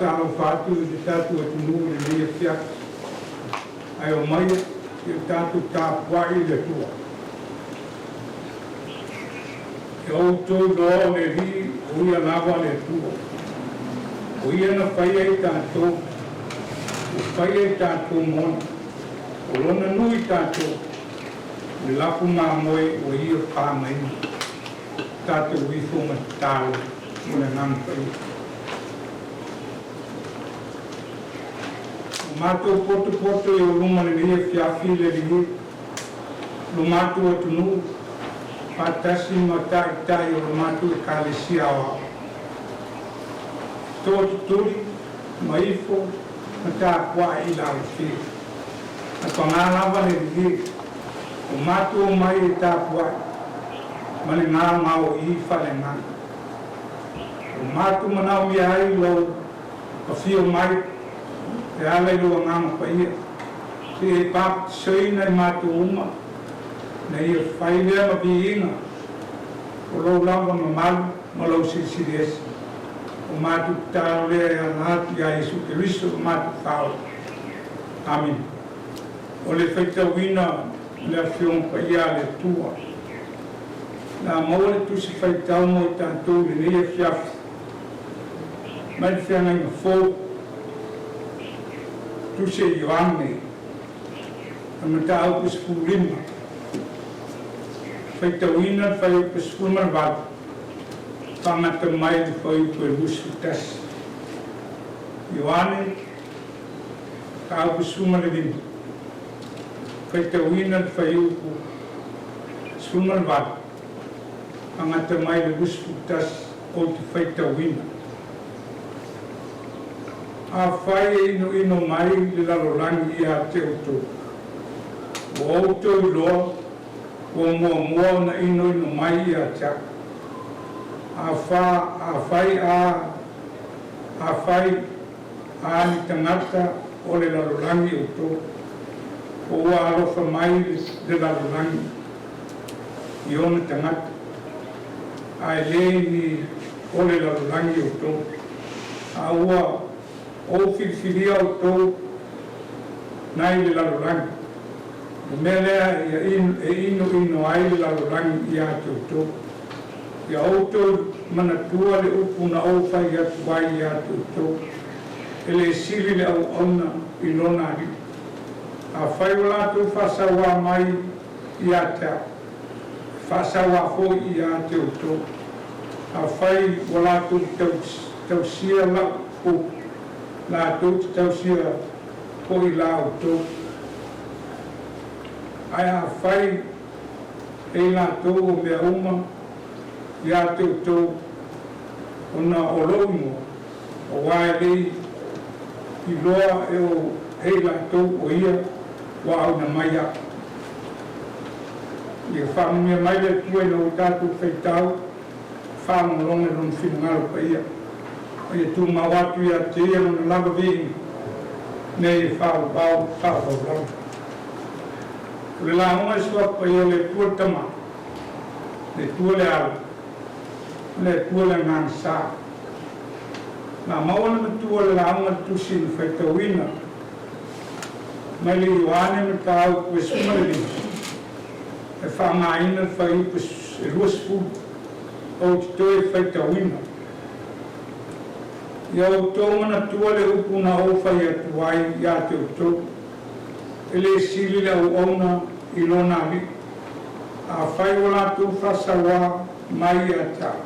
Faatalofa atu i le tatou atunuu i lenei afiafi, ae omaia se i tatou tapuai i le Atua. Ia outou iloa o le Alii o Ia lava le Atua, o Ia na faia i tatou, ua faia i tatou mona, o Lona nuu i tatou, o le lafu mamoe ua Ia pagaina. Tatou ifo ma tatalo mo le Agaga Paia. Ua matou potopoto i ou luma lenei afiafi le Alii, lo matou atunuu, faatasi ma taitai o lo matou Ekalesia Aoao. Tootutuli ma ifo ma tapuai i le alofia. Ae paga lava le Alii, ua matou omai e tapuai ma le gaogaoii faaleagaga. Ua matou manaomia ai lou afio mai e ala i lou Agaga Paia, se i e papatisoina i matou uma, ina ia fai lea ma viiga o lou lava mamalu ma lou silisili ese. O matou tatalo lea e ala atu iā Iesu Keriso lo matou Faaola. Amene. O le faitauina o le Afioga Paia a le Atua. Na maua le Tusi Faitau mo i tatou i lenei afiafi mai le Feagaiga Fou, Tusi a Ioane, le mataupu 15, faitauina le fuaiupu 18, faagata mai le fuaiupu e 21. Ioane, mataupu 15, faitauina le fuaiupu 18, agata mai le 21 ou te faitauina. Afai e inoino mai le lalolagi ia te outou, ua outou iloa ua muamua ona inoino mai ia te au. Afa, afai a, afai a ni tagata o le lalolagi outou, o ua alofa mai le lalolagi i ona tagata, ae le ni o le lalolagi outou, a ua ou filifilia outou nai le lalolagi, o le mea lea e inoino ai le lalolagi ia te outou. Ia outou manatua le upu na ou fai atu ai ia te outou, e le sili le auauna i lona alii. Afai ua latou faasauā mai ia te au, e faasauā foi ia te outou. Afai ua latou tausia lau upu, latou te tausia foi la outou. Ae afai e i latou o mea uma ia te outou ona o lou igoa, auā e le i iloa e o e i latou o ia ua auina mai au. Ia faamanuia mai le Atua ina ua tatou faitau faalogologo i Lona finagalo paia, ma ia tumau atu ia te Ia Lona lava viiga nei e faaauau faaauau lava. O le lauga i Suafa Paia o le Atua le Tama, le Atua le Alo, ma le Atua le Agaga Sa. Na maua le matua o le lauga le Tusi na faitauina mai le Ioane mataupu e 15 e faaaogaina le fuaiupu e 20 ou te toe faitauina. Ia outou manatua le upu na ou fai atu ai ia te outou, e le sili le auauna i lona alii. Afai ua latou faasauā mai ia te au,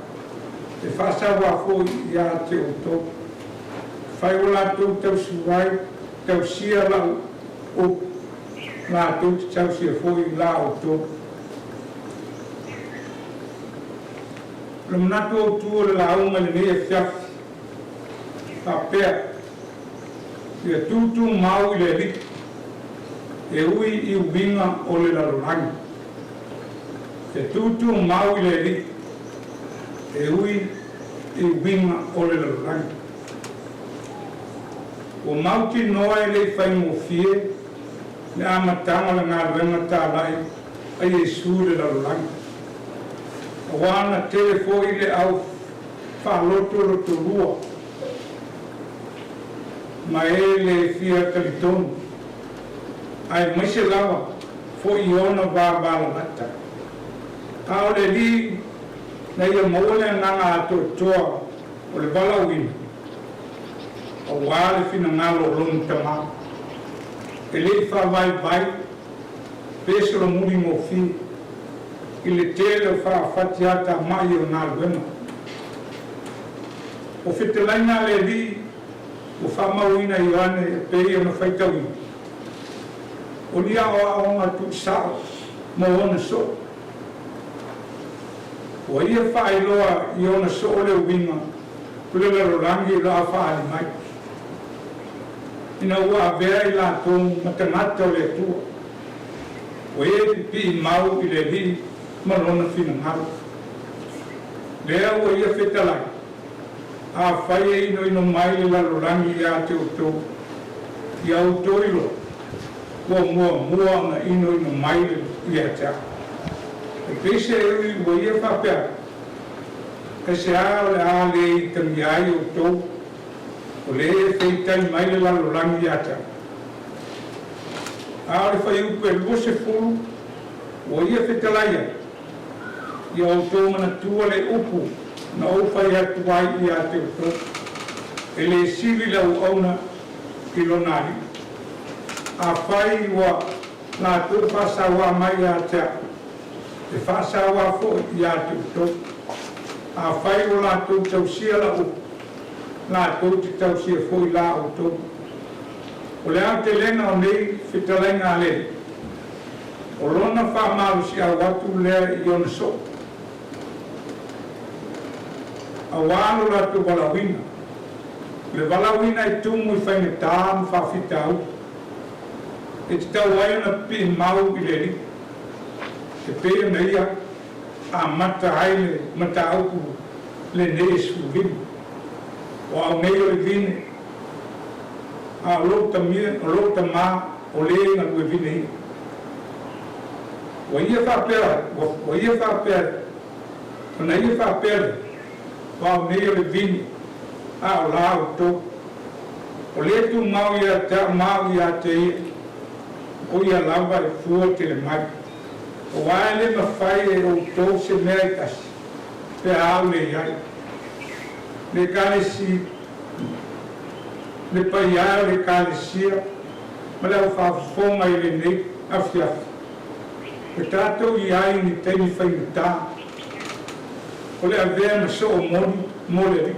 e faasauā foi ia te outou. Afai ua latou tausi ai, tausia lau upu, latou te tausia foi la outou. O le manatu autu o le lauga i lenei afiafi, faapea, Ia tūtūmau i le Alii, e ui i uiga o le lalolagi. Ia tūtūmau i le Alii, e ui i uiga o le lalolagi. Ua mautinoa e le i faigofie le amataga o le galuega talai a Iesu i le lalolagi, auā na tele foi le au faaloto lotolua. ma e le fia talitonu, aemaise lava foi i ona vavalalata. A o le Alii na ia maua le agaga atoatoa o le valaauina, auā le finagalo o lona Tamā, e le i faavaivai pe solomuli gofie i le tele o faafatiatamai o galuega. O fetalaiga a le Alii ua faamauina e Ioane e pei ona faitauina, o ni aoaoga tuusao mo ona soo. Ua ia faailoa i ona soo le uiga o le lalolagi o le a faaali mai, ina ua avea i latou ma tagata o le Atua, o e pipii mau i le Alii ma Lona finagalo. Lea ua ia fetalai, afai e inoino mai le lalolagi ia te outou, ia outou iloa, ua muamua ona inoino mai ia te a'u. E peiseai ua ia faapea atu, aisea o le a le itagia ai outou o lē e feitai mai le lalolagi ia te a'u? A o le fuaiupu e 20 ua ia fetalai ai, ia outou manatua le upu na ou fai atu ai ia te outou, e lē sili le auauna i lona alii. Afai ua latou faasauā mai ia te a'u, e faasauā foi ia te outou. Afai ua latou tausia la'u upu, latou te tausia foi la outou. O le aotelega o nei fetalaiga a le Alii, o lona faamalosiau atu lea i ona soo, auā lo latou valaauina. O le valaauina e tumu i faigata ma faafitauli, e tatau ai ona pipii mau i le Alii, e pei ona ia amata ai le mataupu lenei e 15. O au nei o le vine, a o lou Tamā o le e galue vine ia. Ua ia faapea, ua ia faapea, ona ia faapea lea, o au nei o le vine, a o la outou. O le tumau ia te a'u ma a'u ia te ia, o ia lava e fua tele mai. Auā e le mafai e outou se mea e tasi, pe a au le iai. Le Ekalesia, le paia e o le Ekalesia ma le aufaafofoga i lenei afiafi, ua tatou i ai i ni taimi faigata o le avea ma soo moni mo le Alii.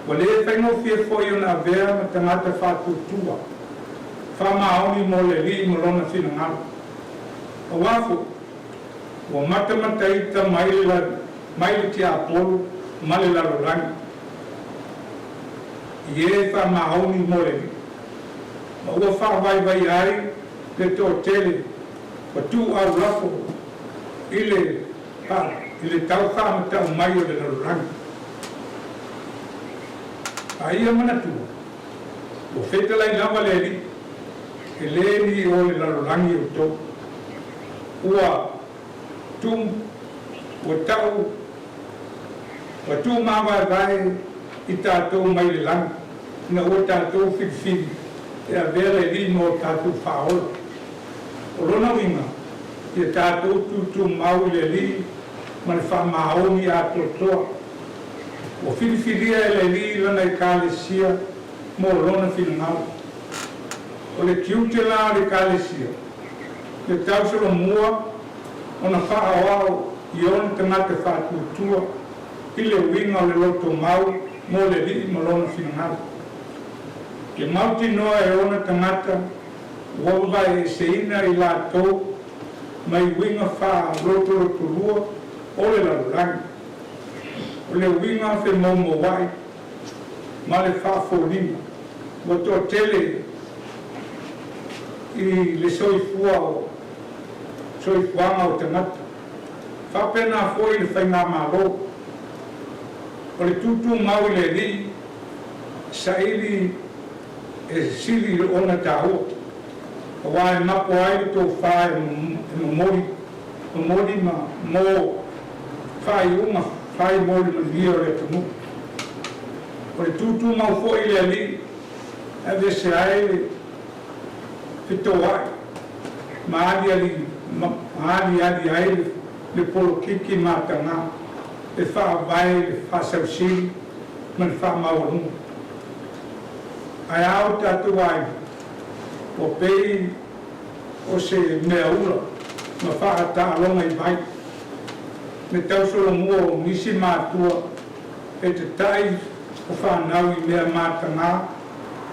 Ua lē faigofie foi ona avea ma tagata faatuatua faamaoni mo le Alii ma lona finagalo. Auā foi ua matamataita mai le mai le tiapolo ma le lalolagi i e faamaoni mo le Alii, ma ua faavaivai ai le toatele ua tuuau lafo i le i le tau faamata'u mai o le lalolagi. A ia manatua, ua fetalai lava le Alii, e lē ni o le lalolagi outou. Ua tu ua ta'u ua tumavaevae i tatou mai le lagi, ina ua tatou filifili e avea le Alii ma o tatou Faaola. O lona uiga, ia tatou tutumau i le Alii ma le faamaoni atoatoa. Ua filifilia e le Alii lana Ekalesia mo lona finagalo. O le tiute la o le Ekalesia, ia tausolomua ona faaoao i ona tagata faatuatua i le uiga o le lotomau mo le Alii ma lona finagalo. Ia mautinoa e ona tagata ua vavaeeseina i latou mai uiga faalotolotolua o le lalolagi, o le uiga femoumouai ma le faafoliga ua toatele i le soifua o soifuaga o tagata, faapena foi le faigamalo. O le tutumau i le Alii saili e sili ona taua, auā e mapo ai le tofā e momoli momoli ma mo faaiuga fai mo le manuia o le atunuu. O le tutumau foi i le Alii e aveese ai le fetoai ma aliali ai le polokiki mataga e faavae i le faasausili ma le faamaualuga. Ae a o tatou aiga? Ua pei o se meaula na faataaloga i vai le tausolomua o nisi matua e tata'i o fanau i mea mataga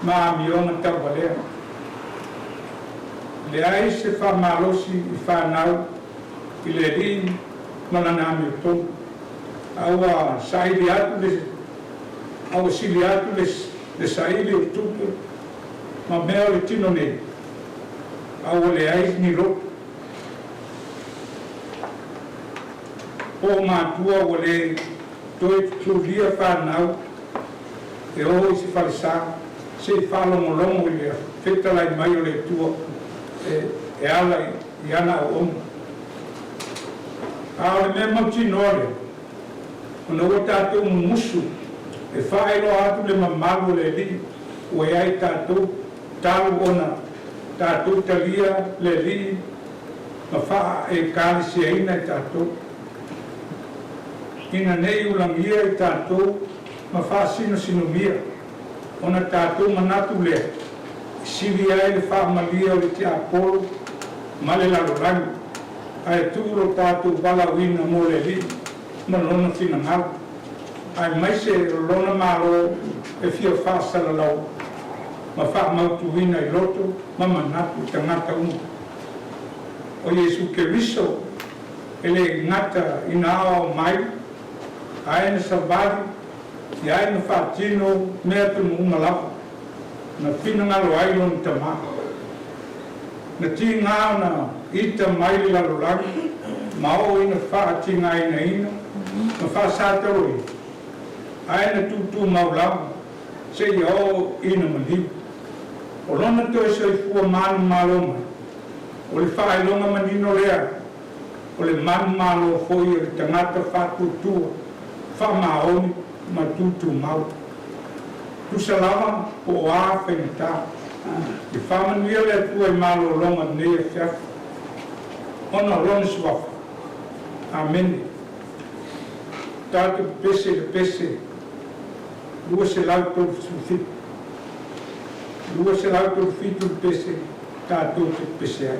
ma amioga tauvalea. E leai se faamalosi i fanau i le Alii ma Lana amiotonu, a ua sili atu le saili o tupe ma mea o le tino nei, a ua leai ni loto po o matua ua le toe tutulia fanau e o i se falesa se i faalogologo i le fetalai mai o le Atua e ala i ana auauna. A o le mea mautinoa lea, ona ua tatou mumusu e faailoa atu le mamalu o le Alii ua ia i tatou talu ona tatou talia le Alii ma faa-Ekalesiaina i tatou, ina ne i ulagia i tatou ma faasinosinomia, ona tatou manatu lea e sili ai le faamalie o le tiapolo ma le lalolagi, ae tuu lo tatou valaauina mo le Alii ma Lona finagalo, aemaise o Lona Malo e fia faasalalau ma faamautuina i loto ma manatu o tagata uma. O Iesu Keriso e le gata ina aoao mai, ae na savali i ai ma faatino mea tonu uma lava na finagalo ai Lona Tamā. Na tiga ona ita mai le lalolagi ma oo ina faatigaina ma faasatauaina, ae na tutumau lava seia oo ina maliu. O lona toe soifua manumalo mai, o le faailoga manino lea o le manumalo foi o le tagata faatuatua faamaoni ma tutumau, tusa lava po o a faigata. Ia faamanuia le Atua i malologa i lenei afiafi ona o Lona Suafa. Amene. Tatou pepese i le pese 237, 237 le pese tatou te pepese ai.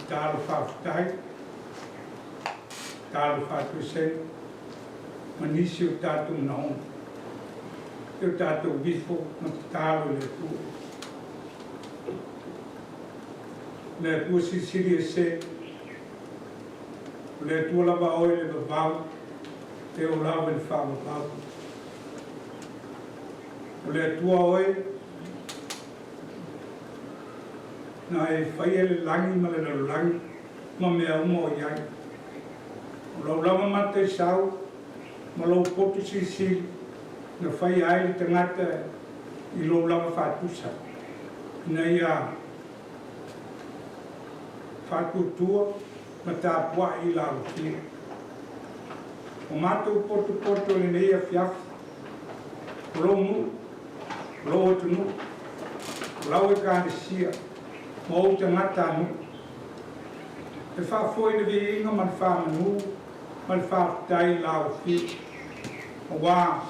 Tatalo faafetai, tatalo faatoesega ma nisi o tatou manaoga i o tatou ifo ma tatalo i le Atua. Le Atua Silisili Ese, o le Atua lava Oe i le vavau e oo lava i le faavavau. O le Atua Oe na e faia le lagi ma le lalolagi ma mea uma o i ai. O lau lava mataisau ma lou poto silisili na faia ai le tagata i lou lava faatusa, ina ia faatuatua ma tapuai i la alofia. O matou potopoto i lenei afiafi, o lou nuu, o lou atunuu, o lau Ekalesia ma ou tagatanuu, e faafoi le viiga ma le faamanu ma le faafetai i lau Afio, aua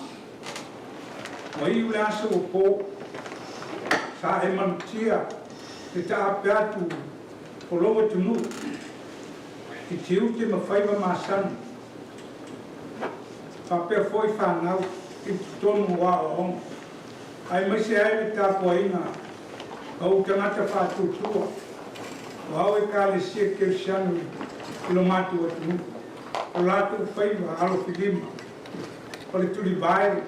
ua iu le aso ua po, sa e malutia le taape atu o lou atunuu i tiute ma faiva masani, faapea foi fanau i totonu o aoaoga, aemaise ai le tapuaiga a ou tagata faatuatua o au Ekalesia Kerisiano i lo matou atunuu, o latou faiva alofilima o le tulivae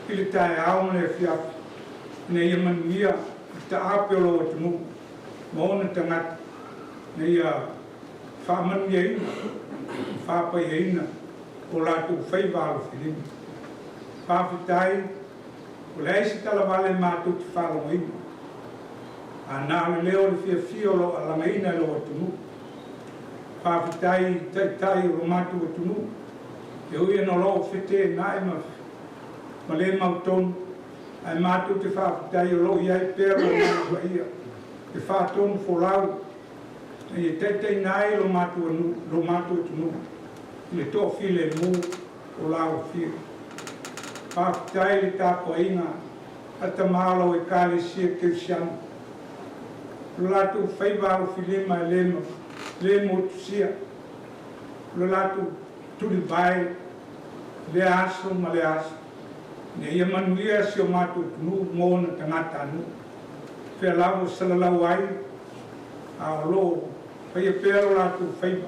i le taeao ma le afiafi, ina ia manuia le taape o lou atunuu ma ona tagata, ina ia faamanuiaina ma faapaiaina o latou faiva alofilima. Faafetai, ua leai se talavale matou te faalogoina, a na o le leo o le fiafia o lo o alagaina e lou atunuu. Faafetai i taitai o lo matou atunuu, e ui ina o lo o feteenai ma le mautonu, ae matou te faafetai o lo o i ai pea lou Agaga Paia e faatonufolau ina ia taitaiina ai lo matou atunuu i le toafilemu o lau Afio. Faafetai i le tapuaiga a tama o lau Ekalesia Kerisiano, o le latou faiva alofilima e le motusia, o le latou tulivae i lea aso ma lea aso, ina ia manuia si o matou atunuu ma ona tagatanuu. O fea lava o salalau ai, a o lo o faia pea lo latou faiva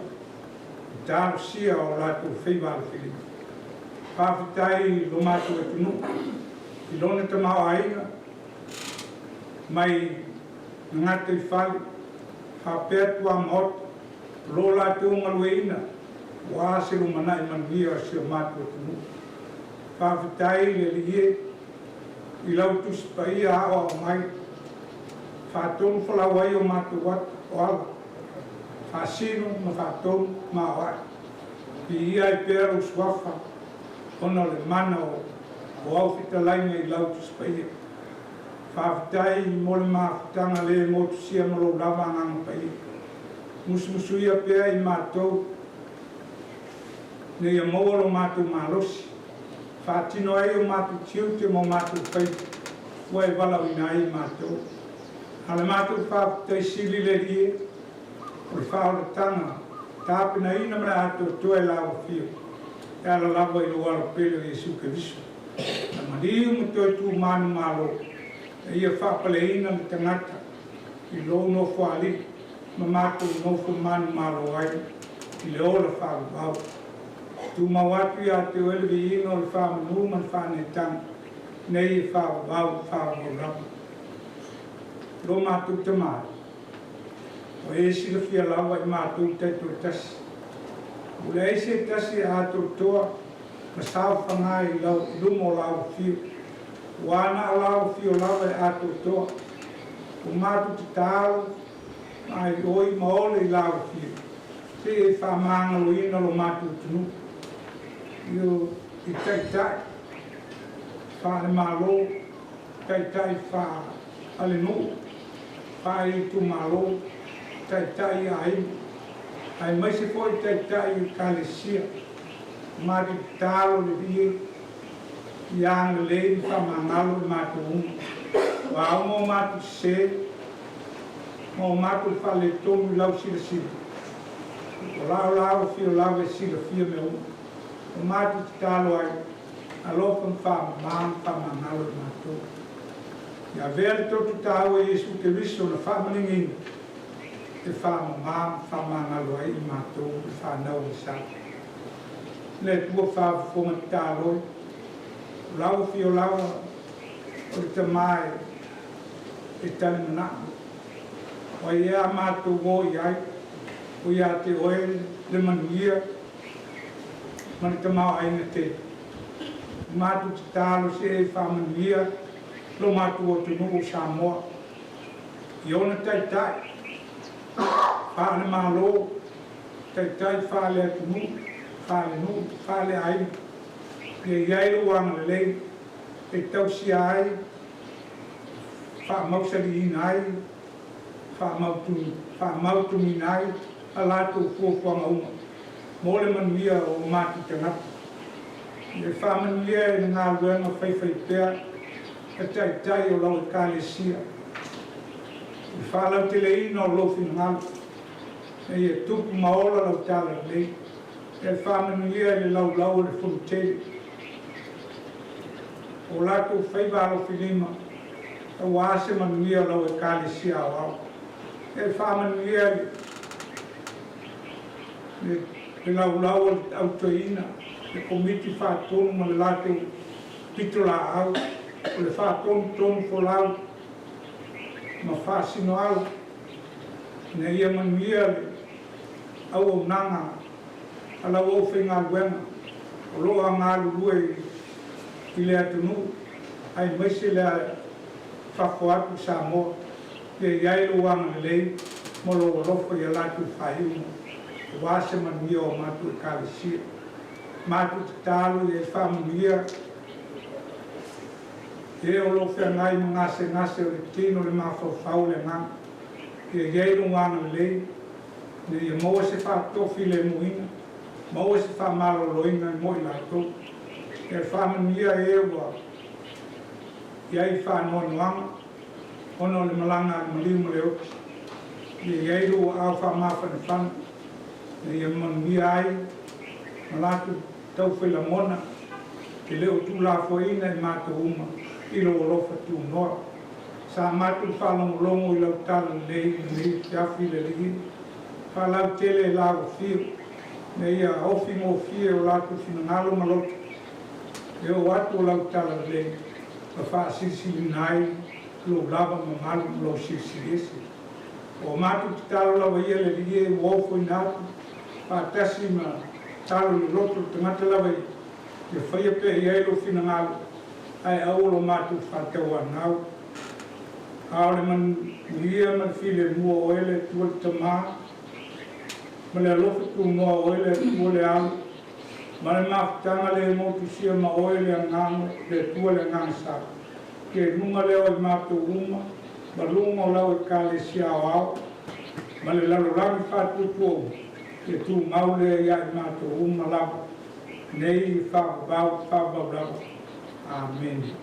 e talosia o latou faiva alofilima. Faafetai i lo matou atunuu i lona tamaoaiga mai gataifale faapea tuamaota o lo o latou galueaiina aua se lumanai manuia o si o matou atunuu. Faafetai i le Alii e i lau Tusi Paia aoao mai, faatonufolau ai o matou ata o ala, faasino ma faatonu ma aoai. Viia ai pea lou Suafa ona o le mana o au fetalaiga i lau Tusi Paia. Faafetai mo le mafutaga le motusia ma lou lava Agaga Paia. Musumusuia pea i matou ina ia maua lo matou malosi, faatino ai o matou tiute ma o matou faiva ua e valaauina ai i matou. A o le matou faafetai sili le Alii e, o le faaolataga tapenaina ma le atoatoa e lau Afio, e ala lava i lou Alo pele o Iesu Keriso, na maliu ma toe tu manumalo, ina ia faapaleina le tagata i lou Nofoalii ma matou nofo manumalo ai i le ola faavavau. Tumau atu ia te oe le viiga o le faamanu ma le faaneetaga, nei e faavavau faavavau lava. Lo matou Tama, ua e silafia lava i matou taitoatasi, ua leai se tasi e atoatoa ma saofaga i luma o lau Afio, aua na o lau Afio lava e atoatoa. Ua matou tatalo ma aioi ma ole i lau Afio, se i e faamagaloina lo matou atunuu i taitai faale-Malo, taitai faalenuu, faaitumalo, taitai aiga, aemaise foi taitai o Ekalesia. Matou tatalo le Alii e, ia agalelei ma faamagalo i matou uma, o a uma o matou sese. ma o matou faaletonu i lau silasila, o Laolao afio lava e silafia mea uma. Ua matou tatalo ai, alofa ma faamama ma faamagalo i matou. Ia avea le toto taua o Iesu Keriso na faamalieina e faamama ma faamagalo ai i matou le fanau a Isai. Le Atua faafofoga tatalo e, o lau afio lava o le Tama e talimanao. O ai ea a matou o i ai, ua ia te oe le manuia ma le tamaoaiga tele. Ua matou tatalo se e faamanuia lo matou atunuu o Samoa i ona taitai faale-Malo, taitai faale-atunuu, faale-nuu, faale-aiga, ia i ai lou agalelei e tausia ai, faamausaliina ai, faamautuina ai a latou fuafuaga uma mo le manuia o o matou tagata. Ia faamanuia i le galuega faifaipea a Taitai o lau Ekalesia i le faalauteleina o lou finagalo, ina ia tupu ma ola lau talalelei. Ia faamanuia i le laulau o le Fonotele, o latou faiva alofilima aua se manuia o lau Ekalesia Aoao. Ia faamanuia i le laulau o le Au Toeaina, le Komiti Faatonu ma le latou pitolaau, o le faatonutonufolau ma faasinoala ina ia manuia le auaunaga a lau aufaigaluega o lo o galulue i le atunuu aemaise le fafo atu o Samoa. Ia i ai lou agalelei ma lou alofa i a latou faaiuga aua se manuia o matou Ekalesia. Matou tatalo ia e faamanuia e o lo o feagai ma gasegase o le tino, le mafaufau, le agaga. Ia i ai lou agalelei ina ia maua se faatofilemuina, maua se faamaloloina mo i latou. Ia faamanuia e ua i ai faanoanoaga ona o le malaga a le maliu ma le oti. Ia i ai lou aao faamafanafana ina ia manuia ai ma latou taufai lagona e le o tuulafoaiina e matou uma i lou alofa tunoa. Sa matou faalogologo i lau talalelei i lenei afiafi le Alii, faalautele e lau afio ina ia ofi gofie o latou finagalo ma loto le oo atu o lau talalelei ma faasilisiliina ai lou lava mamalu ma lou silisili ese. Ua matou tatalo lava ia le Alii e ua ofoina atu faatasi ma talo i le loto le tagata lava ia, ia faia pea i ai lou finagalo ae aua lo matou faatauanau. A o le manuia ma le filemu o Oe le Atua le Tama, ma le alofa tunoa o Oe le Atua le Alo, ma le mafutaga le motusia ma Oe le Agaga, le Atua le Agaga Sa, ia i luga lea o i matou uma, ma luga o lau Ekalesia Aoao, ma le lalolagi faatuatua uma, ia tumau lea ia i matou uma lava, nei faavavau faavavau lava. Amene.